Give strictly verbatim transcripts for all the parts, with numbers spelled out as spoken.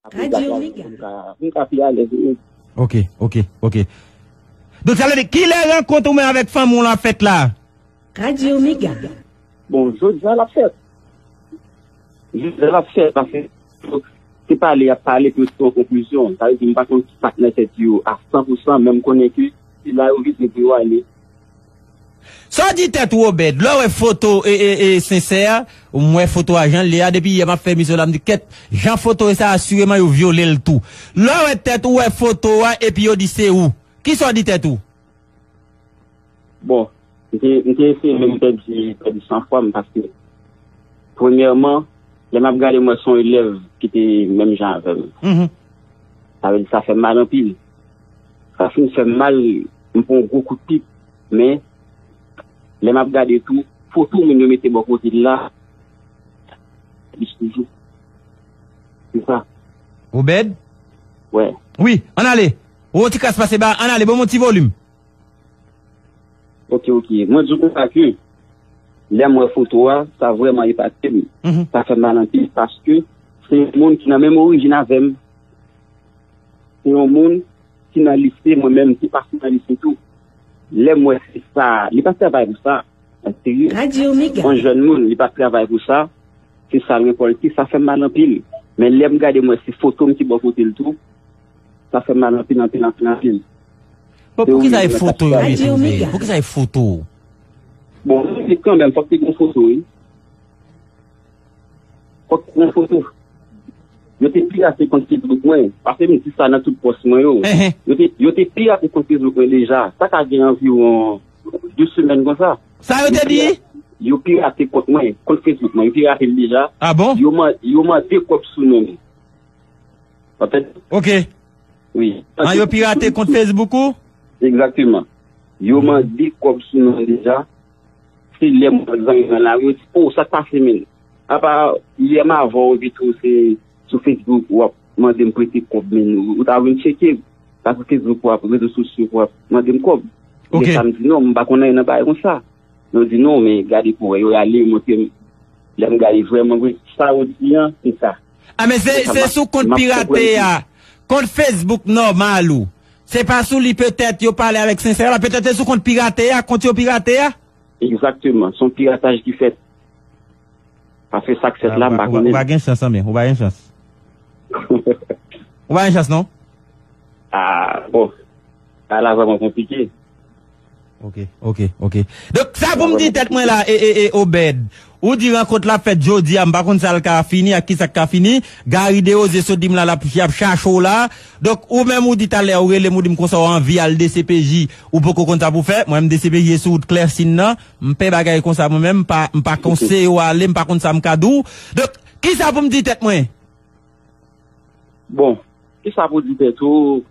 Apre dat la, pou m ka, pou m ka pi alèz, wi. Ok, ok, ok. Donk, sa vle di, kilè rankont ou menm avèk fanmi w lan fèt la? Radio Mega. Bon, jodi a l ap fèt. Jodi a l ap fèt, paske se pale y ap pale pou yo te yon konklizyon. Sa vle di, m pa konn ki sa k nan tèt yo a san pou san, men m konnen ke se la yo vize pou yo ale. Sa w di tèt ou, Obed, lè w wè foto e, e, e, Sensè, m wè foto a jan l ye a, depi yè m ap fè emisyon la, m di, kèt, jan foto e sa, asireman yo vyole l tou. Lè w wè tèt ou, wè foto a, epi yo di se ou. Kisa w di tèt ou? Bon, m te, m te eseye menm pèdi, pèdi san fwa m, paske, premyèman, lè m ap gade, m wè se yon elèv ki te menm jan avè m. Mhm. Sa vle di, sa fè m mal anpil. Sa fin fè m mal, m pran yon gwo kout pik. Men, lè m ap gade tou, foto moun yo mete bò kote l la, plis toujou. Se sa. Obed? Wè. Wi, ann ale. Ou ti kras pase ba, ann ale, ban m yon ti volim. Ok, ok. Mwen di w konsa ke, lè m wè foto a, sa vrèman epate m. Mhm. Sa fè m mal anpil, paske se yon moun ki nan menm orijin avè m. Se yon moun ki nan lise, mwen menm, ki pase nan lise tou. Lè m wè se sa, li pa travay pou sa, nan serye. Radio Mega. Yon jèn moun, li pa travay pou sa, se sa l rekòlte, sa fè m mal anpil. Men lè m gade, m wè se foto m ki bò kote l tou, sa fè m mal anpil, anpil, anpil, anpil. Bon, poukisa e foto yo mete w? Poukisa e foto? Bon, mwen di kanmenm, fòk te gen foto, wi. Fòk te gen foto. Yo te pirate kont Facebook mwen. Paske m di sa nan tout pòs mwen yo. Enhen. Yo te, yo te pirate kont Facebook mwen deja. Sa ka gen anviwon de semèn konsa. Sa yo te di? Yo pirate kont mwen, kont Facebook mwen. Yo pirate l deja. Ah bon? Yo man-, yo mande kòb sou non m. Patèt. Ok. Wi. Ah, yo pirate kont Facebook ou? Egzakteman. Yo mande kòb sou non deja. Se lè m wè zanmi nan lari, yo di, "O, sa k pase, menn?" Apa, yè m avè w, epi tou, se sou Facebook, w ap mande m prete kòb, menn. Ou, ou ta vin tcheke m. Sa sou Facebook, w ap, rezo sosyo, w ap mande m kòb. Ok. Men sa m di, "Non, m pa konn anyen nan bagay konsa." Yo di, "Non, men gade pou wè." Yo rale, yo montre m. Lè m gade vrèman vre, sa yo di an, se sa. Ah, men se, se sou kont pirate a, kont Facebook nòmal ou. Se pa sou li petèt yo pale avèk Sensè la, petèt se sou kont pirate a, kont yo pirate a. Egzakteman, se yon pirataj ki fèt. Paske sa k fèt la, m pa konnen. Ou pa gen chans, anben, ou pa gen chans. Ou pa gen chans, non? Ah, bon. Bagay la vrèman konplike. Ok, ok, ok. Donk, sa pou m di tèt mwen la, e, e, e, Obed. Ou di rankont la fèt jodi a, m pa konn sa l ka fini ak ki sa k ka fini. Gary Desrosiers sot di m la, l ap, y ap chache w la. Donk, ou menm ou di talè, ou rele m, ou di m konsa w anvi al D C P J, ou poko konn sa pou fè. Mwen menm D C P J e sou wout Klèsin nan. M pè bagay konsa mwen menm, m pa, m pa konseye w ale, m pa konn sa m ka di w. Donk, kisa pou m di tèt mwen? Bon, kisa pou di tèt ou?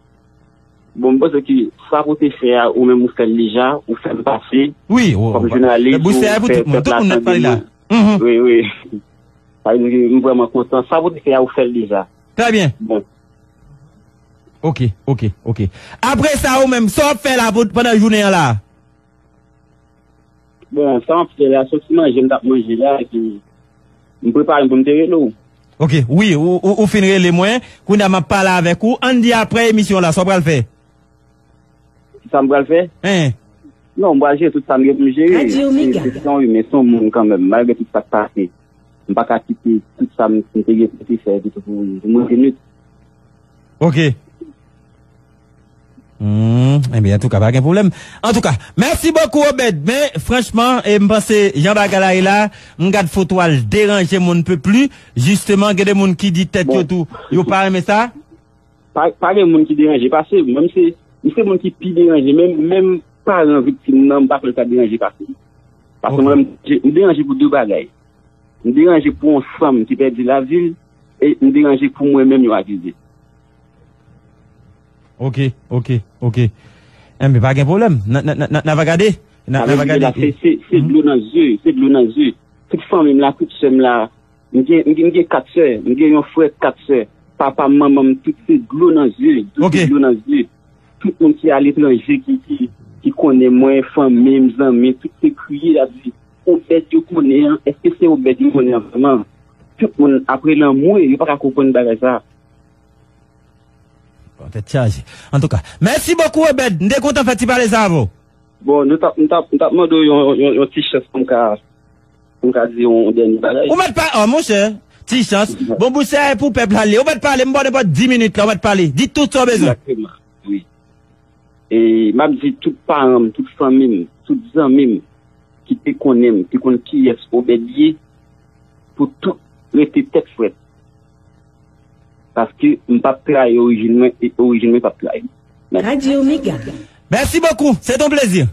Bon, m panse ke sa pou te fè a, ou menm ou fè l deja, ou fè m pase. Wi, kòm jounalis, ou fè pèp la tande nou. Mhm. Wi, wi. Sa vle di ke m vrèman kontan. Sa pou te fè a, ou fè l deja. Trè byen. Bon. Ok, ok, ok. Apre sa, ou menm, sa w ap fè la pou, pandan jounen an la? Bon, sa m ap fè la, se yon ti manje m t ap manje la, epi m prepare m pou m te rele w. Ok, wi, ou, ou, ou fin rele mwen, kounye a m ap pale avèk ou. Ann di apre emisyon la, sa w pral fè? Sa m pral fè? Hein. Non, m pral jere tout sa m gen pou m jere. Se, se, se yon imen, se yon moun kanmenm, malgre tout sa k pase. M pa ka kite tout sa m, m te gen pou te fè, epi tou pou, pou mwen vini. Ok. Hmm, ebyen, antouka, pa gen pwoblèm. Antouka, mèsi bokou, Obed. Men, franchman, e, m panse, jan bagay la ye la, m gad foto a, l deranje m on ne peut plus. Jisteman, gen de moun ki di tèt yo tou, yo pa renmen sa. Pa, pa gen moun ki deranje pase m. Mwen, m se, m se moun ki pi deranje. Menm, menm paran viktim nan, m pa kwè l ka deranje pase m. Paske mwen, m, m deranje pou de bagay. M deranje pou yon sanm ki pèdi lavi l, e m deranje pou mwen menm yo akize. Ok, ok, ok. Enben, pa gen pwoblèm. N a, n a, n a, n a, n a va gade. N a, n a va gade. Se, se, se dlo nan zye, se dlo nan zye. Tout fanmi m la, tout sè m la, m gen, m gen, m gen kat sè, m gen yon frè, kat sè. Papa m, manman m, tout se dlo nan zye, tout se dlo nan zye. Tout moun ki aletranje, ki, ki, ki konnen mwen, fanmi m, zanmi, tout se kriye, y ap di, Obed yo konnen an, èske se Obed yo konnen an vrèman? Tout moun ap rele anmwe, yo pa ka konprann bagay sa. Tèt chaje. Antouka, mèsi bokou, Obed. M te kontan fè ti pale sa avè w. Bon, nou t ap, m t ap, m t ap mande w yon, yon, yon ti chans pou m ka, pou m ka di yon dènye bagay. Ou mèt pa, oh, monchè, ti chans. Bon, bouch sa e pou pèp la li ye. Ou mèt pale, m ba w nenpòt dis minit la, ou mèt pale. Di tout sa w bezwen. Egzakteman, wi. E m ap di tout paran m, tout fanmi m, tout zanmi m ki te konnen m, ki konn kiyès Obed ye, pou tout rete tèt frèt. Paske m p ap trayi orijin mwen, e orijin mwen p ap trayi m. Mèsi. Radyo Mega. Mèsi bokou, se ton plezi.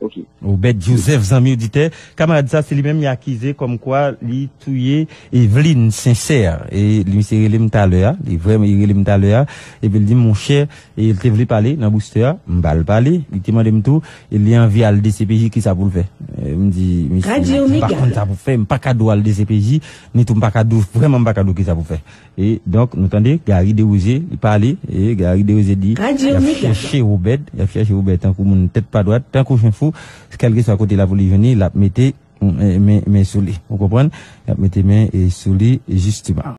Ok. Obed Joseph, zanmi oditè, kamarad sa, se li menm li akize kòmkwa li touye Eveline Sincère. E li, misye rele m talè a, li vrèman, li rele m talè a, epi li di m, monchè, e li te vle pale nan booster a, m ba l pale, li te mande m tou, e li anvi al D C P J, kisa pou l fè. E m di, misye, m pa konn sa pou fè, m pa ka di w al D C P J, ni tou m pa ka di w, vrèman m pa ka di w kisa pou fè. E donk, nou tande, Gary Desrosiers, li pale, e Gary Desrosiers di, y ap chèche Obed, y ap chèche Obed tankou moun tèt pa dwat, tankou chen fou, kèlkeswa kote lapolis jwenn li, l ap mete, mm, men, men sou li. Ou konprann? Y ap mete men, e, sou li, jisteman.